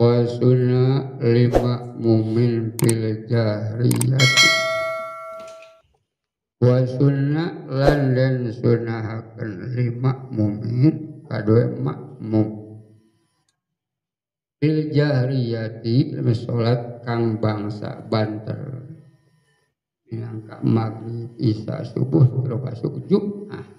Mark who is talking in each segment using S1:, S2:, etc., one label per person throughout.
S1: Wa sunnah lima mumin fil jahriyati wa sunnah lan den sunahakeun lima mumin kadue makmum fil jahriyati salat kang bangsa banter minangka maghrib isya subuh termasuk Jumat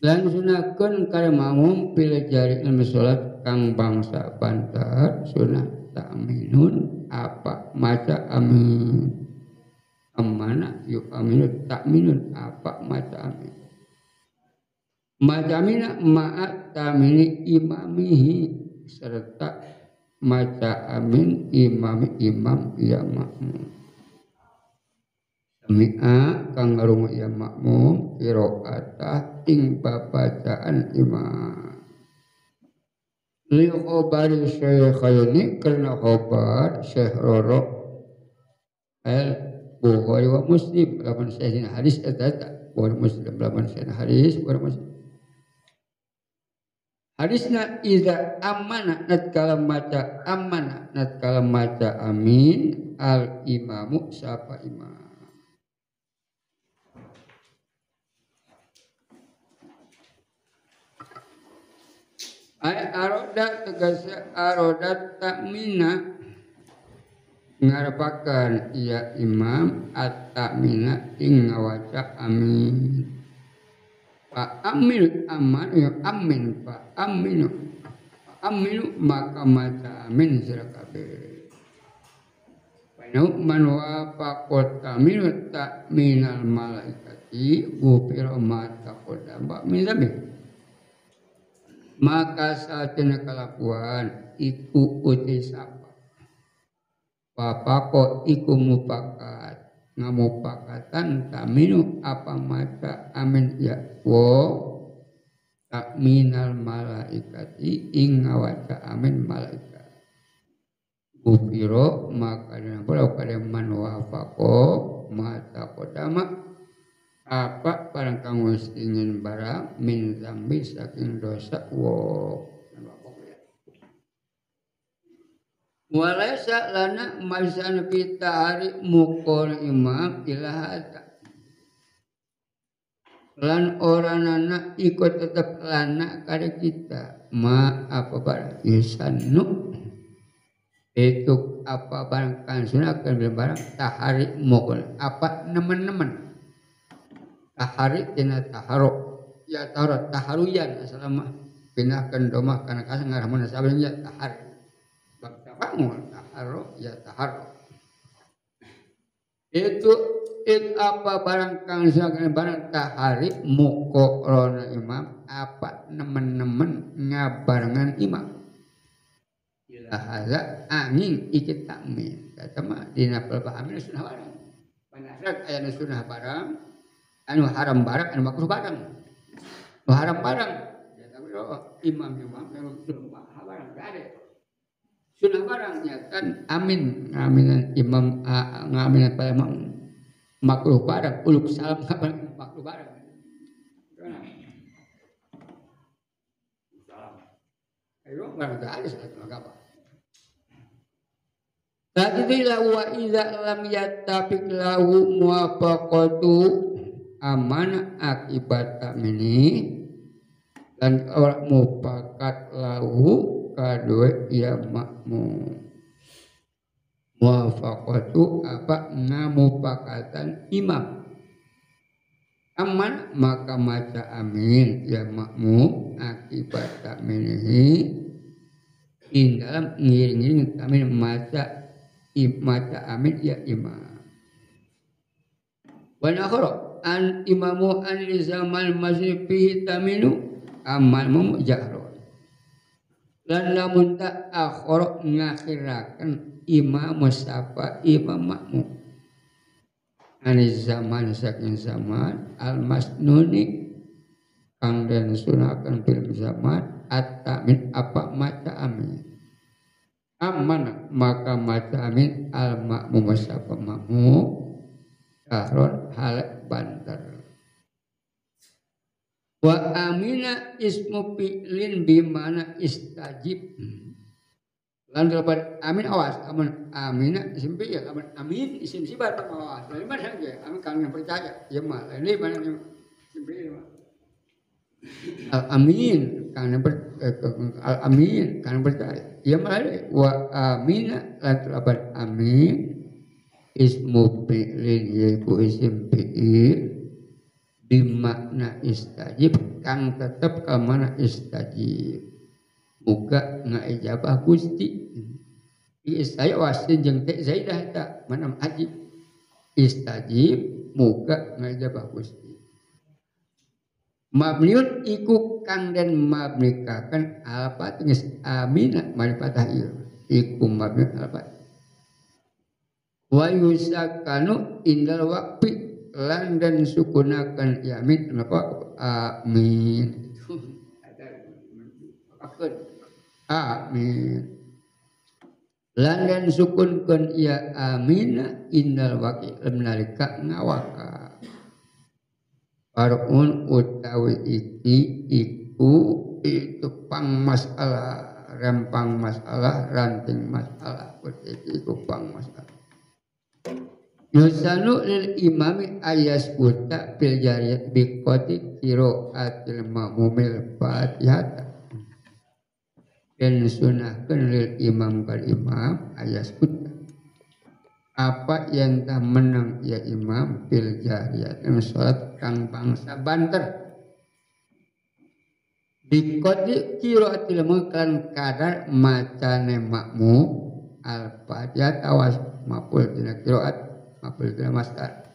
S1: lan sunahkeun ka makmum fil jahri salat kang bangsa banter sunah ta'minun apa maca amin amana yuk aminu ta'minun apa maca amin maca amina ma'at ta'mini imamihi serta maca amin imam imam ya makmum sami'a kang ngarungu ya makmum qira'atah ing babacaan imam li khobari syaikhaini karena khobar Syekh Roro al Bukhari wa Muslim lamun sahih hadis eta Bukhari Muslim lamun sahih hadis Bukhari Muslim hadisna iza amana natkala maca amana natkala maca amin al imamu sapa imam ay aroda tegasa aroda takmina ngarepakeun ia imam at-takmina ing ngawaca amin fa amin aman ya amin fa aminu aminu maka maca amin sira kabeh wa man wafaqa taminu takminal malaikati ghufira ma taqaddama min dzambi maka saatnya kelakuan iku uti sapa papako iku mupakat ngamupakatan taminu apa maca amin ya wo takminal malaikati ing ngawaca amin malaikat gufiro maka pula kada man wafaqo mata qadama apa barang kang wis ingin barang min zambi saking dosa wo walaysa lana maisan fi ta'ari mukon imam ila hadza lan oranana ikut tetep lana kare kita ma apa barang yusannu itu apa barang kang sunahkeun barang tahari mukon apa nemen-nemen tahari tina taharo ya taharo taharuyan asalama pinahkeun domah kana kasang ngarahmana sabeng ya tahari bab tafangu taharo ya taharo itu it apa barang kang saking barang tahari muqarana imam apa nemen-nemen ngabarengan imam ila hadza angin iki takmin kata mah dina pahamin sunah barang panasrak aya sunah barang anu haram barang anu makruh barang anu haram barang ya tapi imam-imam yang sunnah barang ada sunah barangnya kan amin ngaminan imam ngaminan pada makmum makruh barang uluk salam makruh barang ayo barang tak ada satu apa tadi wa iza lam yattafiq lahu muwafaqatu amanah akibat tamini dan orang mufakat lahu kadue ya makmum muwafaqatu apa ngamupakatan imam aman maka maca amin ya makmum akibat taminihi in dalam ngiring-ngiring amin maca maca amin ya imam wa akhara an imamu an lizamal masjid fihi taminu amal mum jahron lan lamun tak akhara ngakhiraken imam sapa imam makmum an zaman saking zaman al masnuni kang den sunahaken fil zaman at-tamin apa maca amin aman maka maca amin al makmum sapa makmum jahron halek banter wa amina ismu fi'lin bimana istajib Lan dapat amin awas amun amina isim fi'il amun amin isim sifat awas. Lain mana saja amin kang percaya ieu mah lain mana isim fi'il mah. Al amin kang al amin kang percaya ieu mah wa amina lan lapan amin ismu fi'lin yaiku isim fi'il bimakna istajib kang tetep ka mana istajib muga ngaijabah Gusti. Saya wasin jeung teh zaidah eta mana haji istajib muga ngaijabah Gusti. Mabniun iku kang den mabnikaken alfat geus amina mari patah ieu iku mabniun alfat. Wa yusakanu indal waqfi lan den sukunaken yamin napa amin. Amin. Lan den sukunkeun ya amina innal waqi nalika ngawaka. Farun utawi iki iku itu pang masalah, rempang masalah, ranting masalah, iki iku pang masalah. Yusanu lil imami ayas uta fil jariyat bi qati qiraatil ma'mumil Fatihah. Dan sunahkan lil imam kal imam ayas uta. Apa yang tak menang ya imam fil jariyat dalam salat kang bangsa banter. Bi qati qiraatil ma'mum kadar macane makmum al Fatihah awas mapul dina qiraat mapul dina masdar.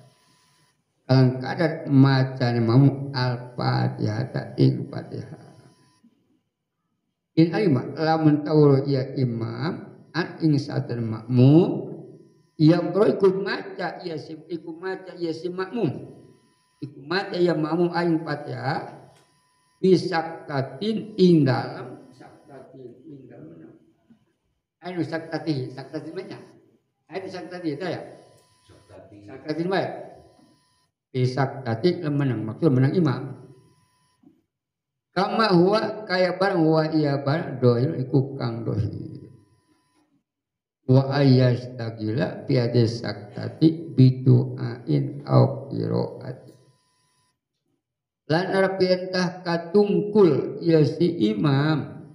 S1: Kalau kadar macane makmum al Fatihah ing Fatihah. In alima lamun tawro ya imam an ing saten makmum ya pro iku maca ya si iku maca ya si makmum iku maca ya makmum aing Fatihah bisaktatin ing dalem saktatin ing dalem anu saktati saktatin banyak anu saktati itu ya saktatin bae bisaktati menang maksud menang imam kama huwa kaya barang huwa iya barang dohir iku kang dohir wa ayastagila piade saktati bidu'ain au qiraat lan arep entah katungkul ya si imam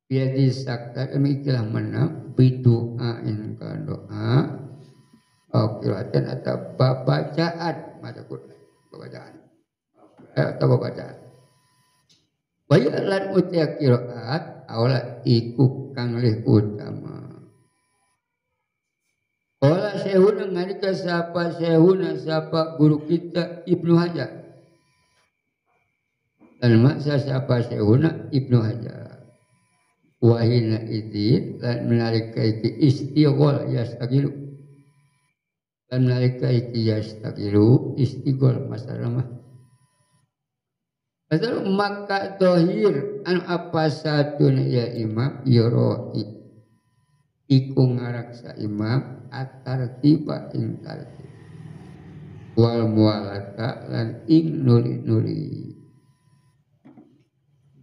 S1: piade saktati ikilah menang bidu'ain ka doa au qiraatin atau babacaan maca Quran babacaan atau babacaan wa lan utia qiraat awala iku kang lih utama. Qala syekhuna ngalika sapa syekhuna sapa guru kita Ibnu Hajar. Dan maksa sapa syekhuna Ibnu Hajar. Wa hina idzin lan nalika iki istighol yastagilu. Lan nalika iki yastagilu istighol masalah mah. Pasal maka dohir anu apa satu ya imam yoroi iku ngaraksa imam atar tiba ing tartib wal mualata lan ing nuli-nuli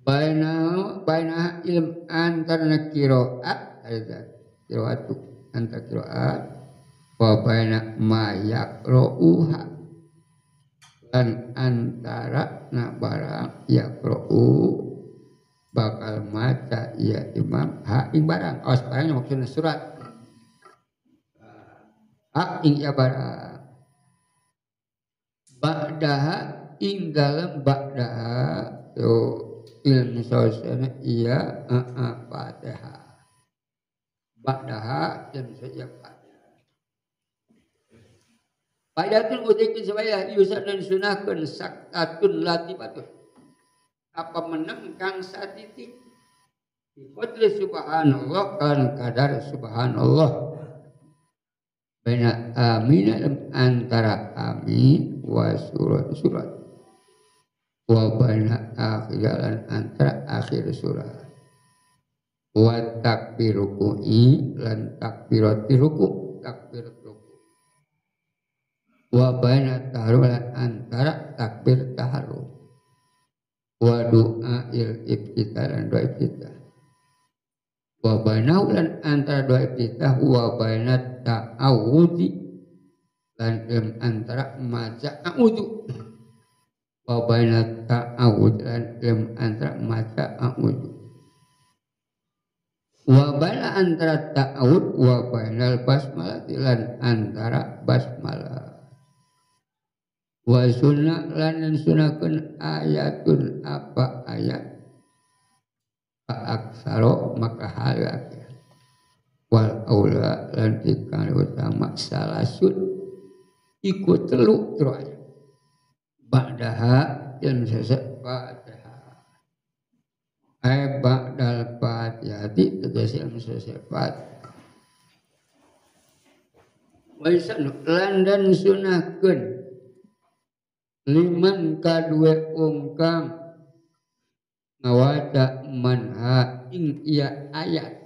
S1: baina ilm antarna qiraat ada qiraatu antar qiraat wa baina ma yaqra'uha dan antara na barang yaqra'u bakal maca ya imam ha ing barang awas barangnya maksudnya surat ha ing ya barang ba'daha ing dalem ba'daha yo ilmu sosana iya Fatihah ba'daha ilmu sosana Fatihah Faidatun utikun sebaya yusa dan sunahkan saktatun latifatun apa menang kang satitik bi qadri subhanallah kan kadar subhanallah baina amin antara amin wa surat surat wa baina akhir lan antara akhir surat wa takbir ruku'i lan takbirati ruku takbir ruku wa baina taharrum lan antara takbir taharrum wa doa il iftitah dan doa iftitah Wa bainahu lan antara doa iftitah wa bainat ta'awudzi lan antara maca a'udzu. Wa bainat ta'awudz lan antara maca a'udzu. Wa baina antara ta'awudz wa bainal basmalah lan antara basmalah. Wa sunnah lan sunahkeun ayatun apa ayat aksaro maka halak wal aula lan kang utama salasun iku telu terus ba'daha ilmu sesek fatihah ay ba'dal fatihati tegese ilmu sesek fatihah wa isanu lan dan sunahkeun liman kadue wong kang ngawaca manha ing iya ayat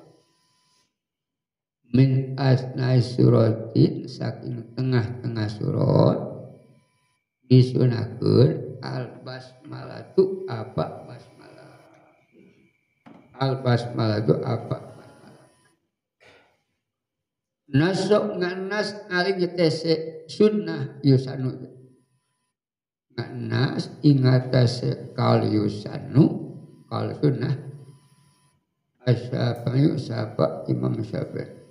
S1: min asnai suratin saking tengah-tengah surat disunahkeun al basmalatu apa basmalah al basmalatu apa basmalah nasok nganas ari ngetese sunnah yusanu nganas ingatase kal yusanu kalau sunnah asy-Syafi'i sapa Imam Syafi'i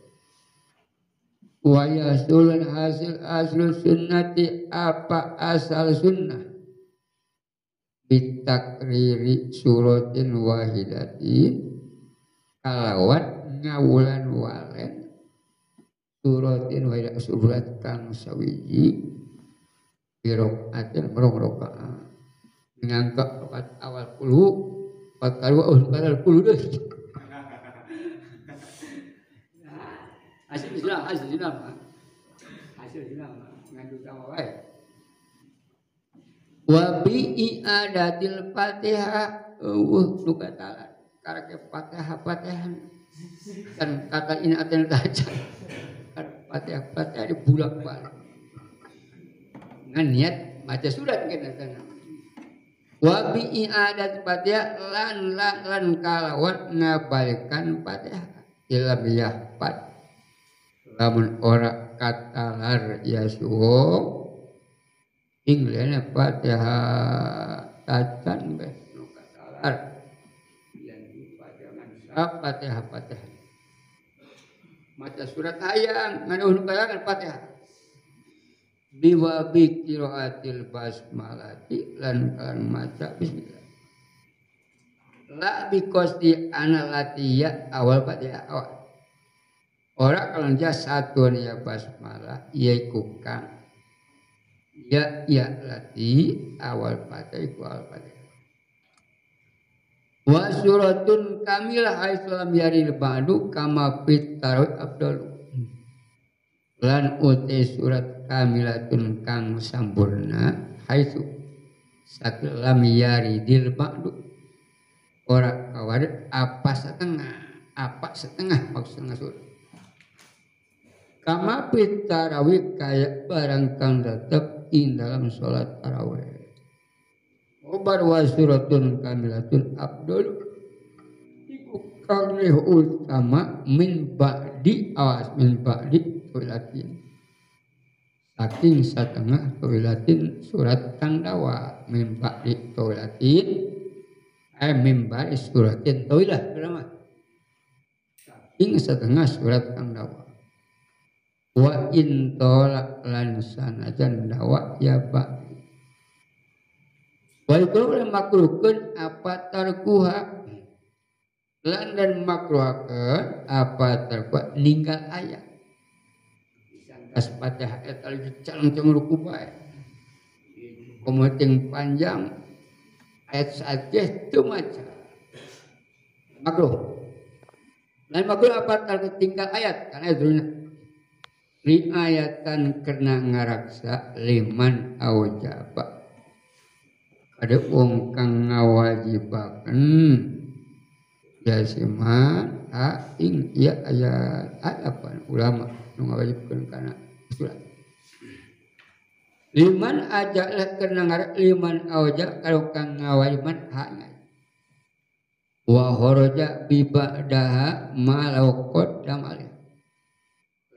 S1: wa yasulun hasil aslu sunnati apa asal sunnah bitakriri suratin wahidatin kalawan ngawulan walen suratin wahidat surat kang sawiji birokaatin rong rakaat ngangkat rakaat awal puluh Pakarwa padahal puluh deh. Hasil Islam, hasil Islam, hasil Islam ngandung sama wae. Wa bi i'adatil Fatihah, eueuh nu katalan karek Fatihah Fatihan. Kan kata ini aten taca. Fatihah Fatihah dibulak-balik. Ngan niat maca surat kan. Wa bi i'adat Fatihah lan lan lan kalawan ngabalikan Fatihah ilam yahfad lamun ora katalar ya suwo ing lene Fatihah tacan beh nu katalar yen Fatihah Fatihah Fatihah maca surat hayang ngan nu kalangan Fatihah biwa bi qiraatil basmalati lan kan maca bismillah la bi qasdi analatiya awal Fatihah awal ora kalau dia satu ya basmalah yaiku kang ya ya lati awal Fatihah iku awal Fatihah wa suratun kamilah haitsu lam yaril ba'du kama fit tarawih afdalu lan uti surat kamilatun kang sampurna haitsu sakil lam yaridil ba'du ora kawarit apa setengah maksud setengah surat kama fit tarawih kaya barang kang tetep ing dalam salat tarawih obar wa suratun kamilatun abdul iku kang utama min ba'di awas min ba'di tulatin saking setengah tulatin surat kang dawa min ba'di tulatin min ba'di suratin tawilah berapa saking setengah surat kang dawa wa in tolak lan sanajan dawa ya ba'di wa ikru makruhkeun apa tarkuha lan dan makruhakeun apa tarkuha ninggal ayat as Fatihah eta lagi caleng-caleng ruku bae. Komo panjang ayat saja teu maca. Makruh. Lain makruh apa tinggal ayat karena itu riayatan kena ngaraksa liman aujaba. Ada wong kang ngawajibaken ya siman a ing ya ayat apa ulama nu ngawajibkeun kana surat. Liman aja lah kena ngarak liman auja kalau kang ngawajiban haknya. Wa kharaja bi ba'daha ma law qaddama alih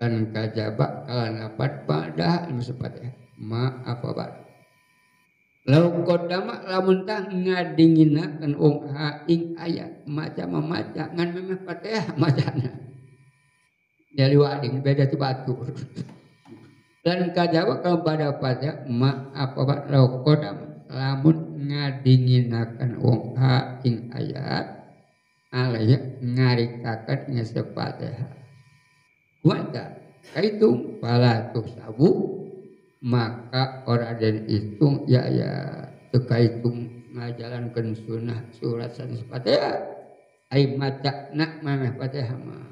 S1: lan kajaba kalan lapat ba'daha sepatnya ma apa bar law qaddama lamun tah ngadinginakeun wong ha ing ayat maca mamaca ngan memeh Fatihah macana dari wading beda tu batu dan kajaba kalau pada Fatihah ma apa bar law qaddama lamun ngadinginakeun wong ha ing ayat alaya ngarikakeun ngesepatihah kuata kaitung pala sabu maka ora den hitung ya ya teu kaitung ngajalankeun sunah surat sanes Fatihah ai macana mameh Fatihah mah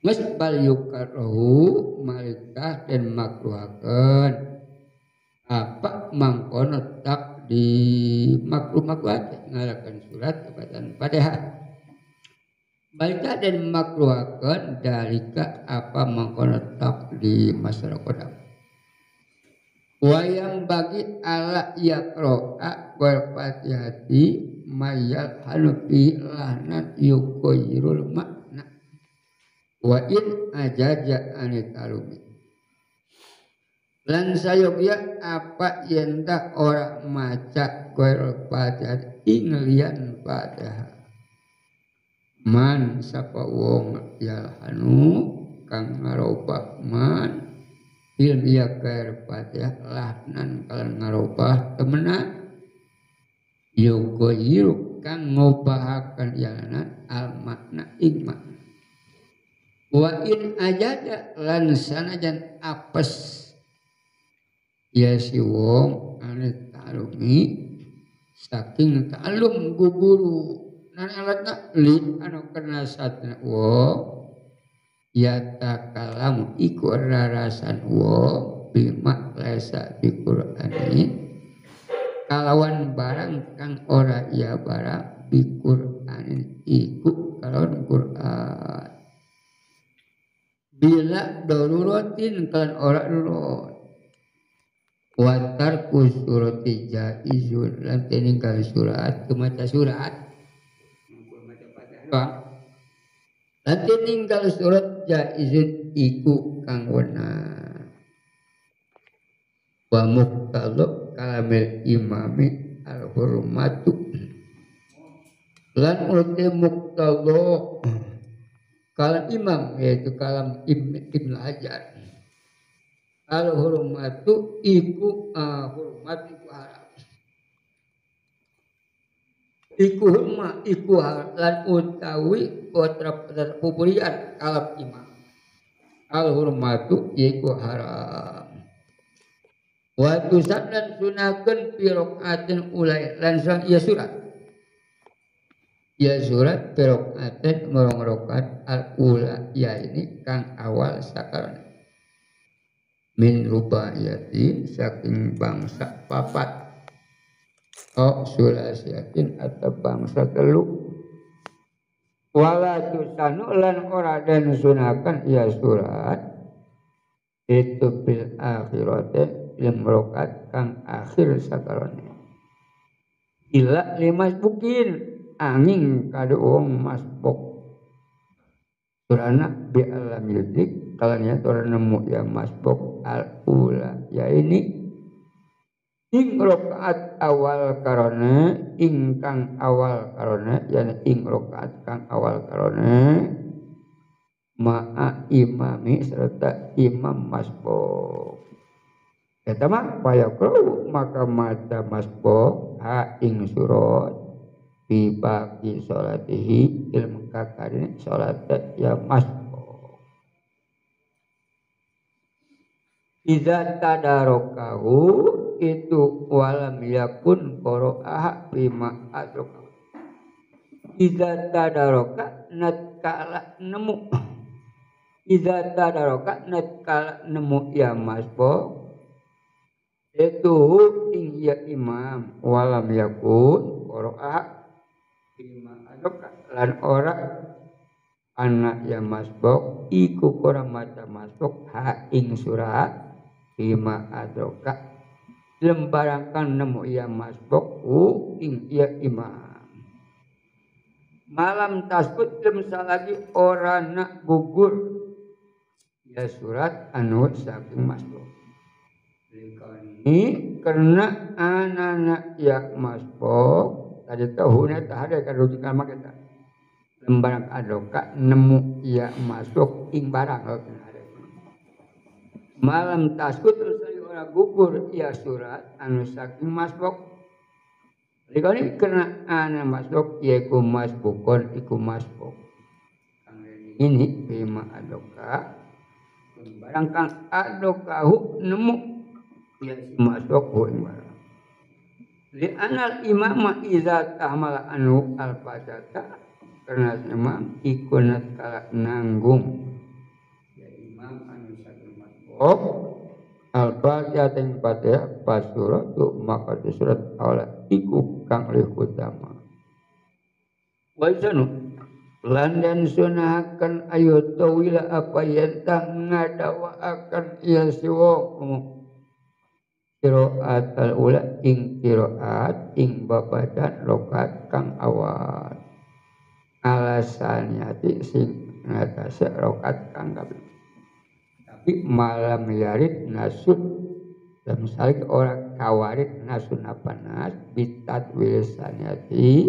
S1: geus bal yukrahu malikah den makruhakeun apa mangkono tak di makruh makruh ngalakan surat bacaan Fatihah balika dan makruhakeun dalika apa mangkono tak di masyarakat wayang bagi ala yaqra'a wal fatihati mayal hanufi lahnan yuqayyirul makna wa in ajaja anitalumi lan sayogya apa yen ta ora maca koir Fatihah ing liyan Fatihah man sapa wong yalhanu kang ngarobah man ilm ya kair Fatihah lahnan kalan ngarobah temenan yugoyiru kang ngobahaken yalhanan al makna ing makna wa in ajaja lan sanajan apes ya si wong ane ta'alumi saking ta'alum guguru nan alatna li anu kena satna wong ya takalamu iku rarasan wong bima laisa bi Qur'ani kalawan barang kang ora ya barang bi Qur'anin iku kalawan Qur'an bila daruratin kan ora darurat watar surati jaizun lan ninggal surat maca surat lan ninggal surat jaizun iku kang wenang wa muqtadha kalamil imami al hurmatu lan uti muqtadha kalam imam yaitu kalam Ibnu Hajar al hurmatu iku hormat iku haram iku hurma iku lan utawi putra pupulian kalam imam al hurmatu iku haram wa tusan lan sunakeun fi rakaatin ulai lan ya surat fi rakaatin marang rakaat al ula ya ini kang awal sakarana min rubaiyati saking bangsa papat o sulasiatin atau bangsa telu wala tusanu lan ora den sunakan ya surat itu bil akhirate limrokat kang akhir sakarone ila limasbukin angin kadu wong masbuk surana bi alam yudik kalanya ora nemu ya masbuk al ula ya ini ing rakaat awal karone ingkang awal karone yani ing rakaat kang awal karone ma'a imami serta imam masbuk eta mah payakru maka maca masbuk ha ing surat bi baqi salatihi ilmu kakarine salat ya masbuk iza tadarokahu itu walam yakun qira'ah bima adraka iza tadaroka natkala nemu iza tadaroka natkala nemu ya masbuk itu ing ya imam walam yakun qira'ah bima adraka lan ora anak ya masbuk iku ora maca masbuk ha ing surat bima adraka lembarangkan nemu ya masbuk ing ya imam. Malam tasbut lagi orang nak gugur ya surat anu saking masbuk. Ini karena anak-anak ya masbuk tadi tahunya tak ada kan rujukan sama kita. Lembarang adoka nemu ya masuk ing barang malam tasbut lagi orang gugur ya surat anu saking masbuk. Dikali karena anak masuk yaiku masbukon iku masbuk. Ini bima adoka barang kang adokahu nemu ya masuk hu ing barang. Li anal imama iza tahmala anu al fatihah karena imam iku kala nanggung ya imam anu saking masbuk al fatihah ing fatihah pasuratu maka surat awal iku kang lih utama. Wa isanu lan den sunahaken ayo tawila apa yen tah ngadawaaken ieu si wong qiraat al ula ing qiraat ing babadan rakaat kang awal alasannya sing ngatasé rakaat kang kaping. Tapi malam yarid nasud dan misalnya orang kawarit nasun apa nas bitat wilisanyati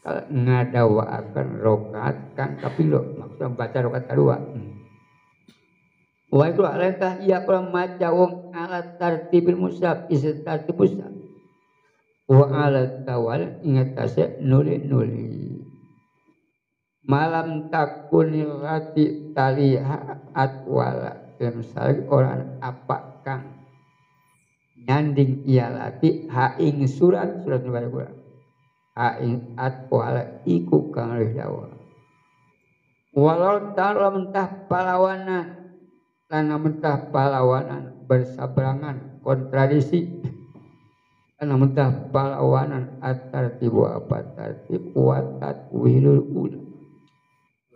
S1: kalau ngadawaakan rokat kan kapilo maksudnya baca rokat kedua. Wa itu alaihi ya kalau maca wong alat tartibil mushaf isi tartib mushaf wa alat tawal ingat tase nuli nuli malam takunilati taliha atwala misalnya orang apa kang nyanding ialati ha ing surat surat nubaya kula ha ing atwala iku kang leuwih dawa walau ta'ala mentah palawanan lan mentah palawanan bersabrangan kontradiksi lan mentah palawanan at-tartibu apa tartib wa tatwilul ula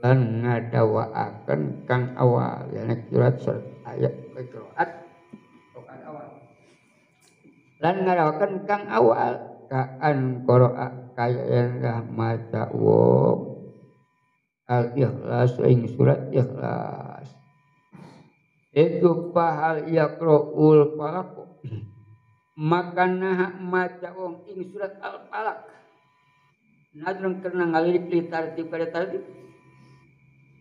S1: lan ngadawaaken kang awal yani surat surat ayat qiraat kang awal lan ngadawaken kang awal kaan qira'a kaya yen maca wong al ikhlas ing surat ikhlas itu pahal yaqraul falaq maka nah maca wong ing surat al falaq nadrun karena ngalirik li tartib pada tartib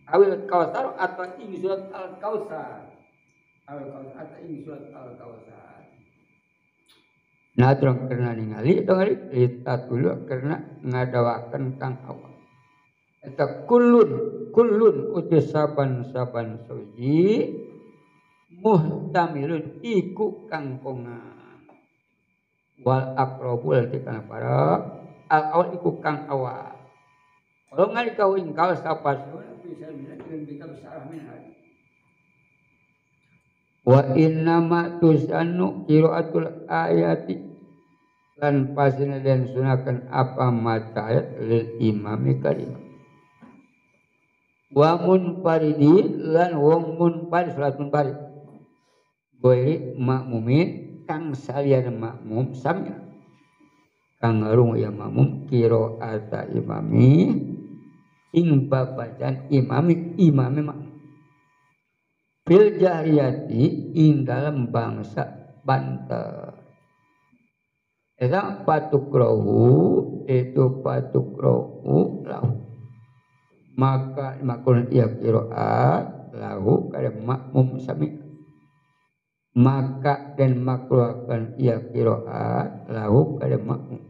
S1: awil kausar atau ing surat al kausar awil kausar atau ing surat al kausar nadrun karena ningali atau litat dulu karena ngadawaken kang awal eta kulun kulun utus saban-saban suci muhtamilun iku kang kongan wal aqrabul tikana para al awal iku kang awal kalau ngali kau ingkau sapa bisa bisa besar min wa innama tusannu qiraatul ayati lan pasina den sunakan apa maca ayat lil imami karim wa munfaridi lan wong munfarid salat munfarid goiri makmumin kang salian makmum sami kang ngarung ya makmum qiraata imami ing babacan imami imami makmum fil jahriyati ing dalam bangsa banter eta patukrohu itu patukrohu lahu maka makul ia qiraat lahu kada makmum sami maka dan makruhkan ia qiraat lahu kada makmum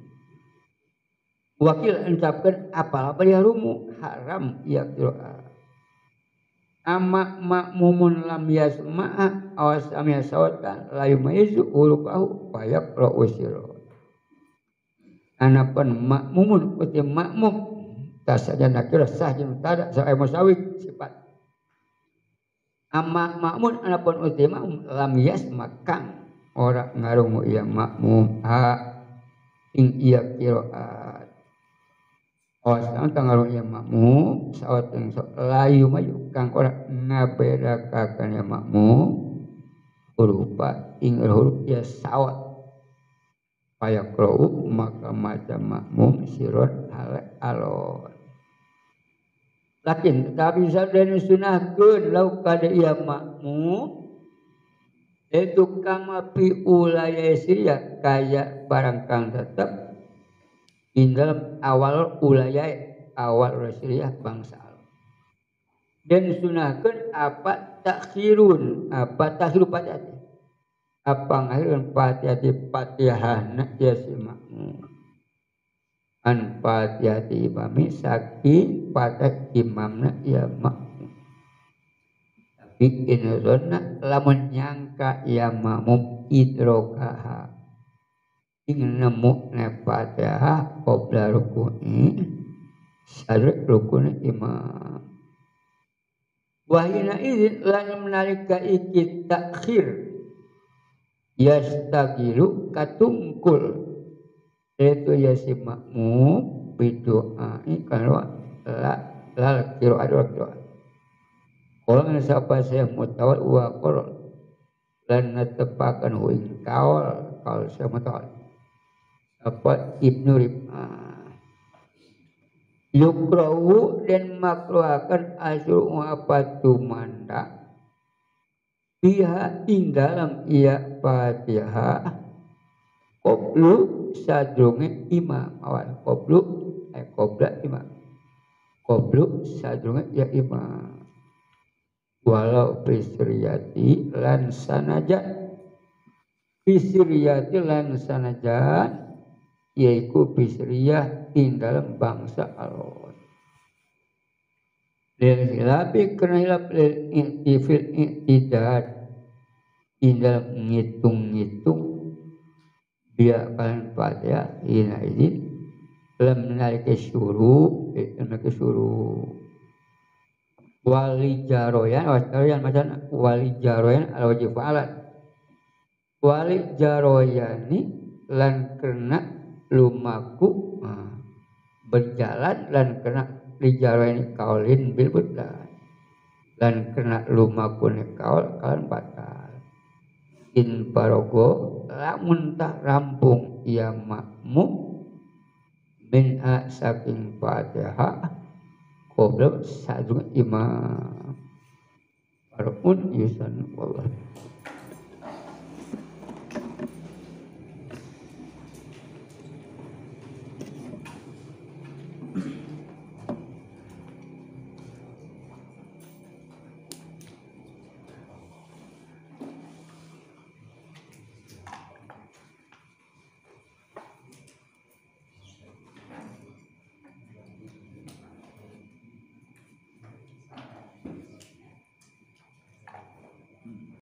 S1: wakil ucapkan apa-apa dia rumu haram ia qiraat ama makmumun lam yasma'a awas amya sawatan la yumayizu urufahu fa yaqra'u sirra anapun makmumun uti makmum tasaja nakira sah jeung tada sae musawik sifat ama makmun anapun uti makmum lam yasma kang ora ngarungu ieu makmum ha ing ieu qiraat awas tang ngarungu ieu makmum saot ing layu mayu kang ora ngabedakaken ieu makmum urupa ing huruf ya saot fayaqra'u maka maca makmum siron hale alon. Lakin tetapi sabda sunahkeun lau kada ia makmum itu kama fi ulaya sirya kaya barang kang tetep ing dalam awal ulaya awal sirya bangsa. Dan sunahkeun apa takhirun apa takhiru fatihah apa ngakhirun fatihah fatihahna ya si makmum an fatihati imami saking fatih imamna ya makmum. Tapi inzonna lamun nyangka ya makmum idrokaha ing nemu na fatihah qabla rukuni sadre rukuni imam. Wahina izin lan menalika iki takhir yastagilu katungkul itu ya si makmum bidoai kalau la la kiro adu doa. Kalau siapa saya mutawal wa qol lan netepakan hu kaul kalau saya mutawal apa Ibnu Rib'ah yukrahu dan makruhakan asru apa tumanda pihak ing dalam ia Fatihah qoblu sadrunge imam awal qoblu qobla imam qoblu sadrunge ya imam walau bisriyati lan sanajan bisriyati lan sanajan yaiku bisriyah ing dalam bangsa alon lil khilafi karena hilaf lil i'tifil i'tidad ing dalam ngitung-ngitung biar kalian Fatihah ina izin dalam menarik syuru menarik syuru wali jaroyan wali macam wali jaroyan al wajib alat wali jaroyani lan kena lumaku berjalan lan kena dijaroyani kaulin bil butlan lan kena lumaku ne kaul kalan batal in parogo lamun tak rampung ia makmum min a saking Fatihah qabla sadrun imam parpun yusan wallah.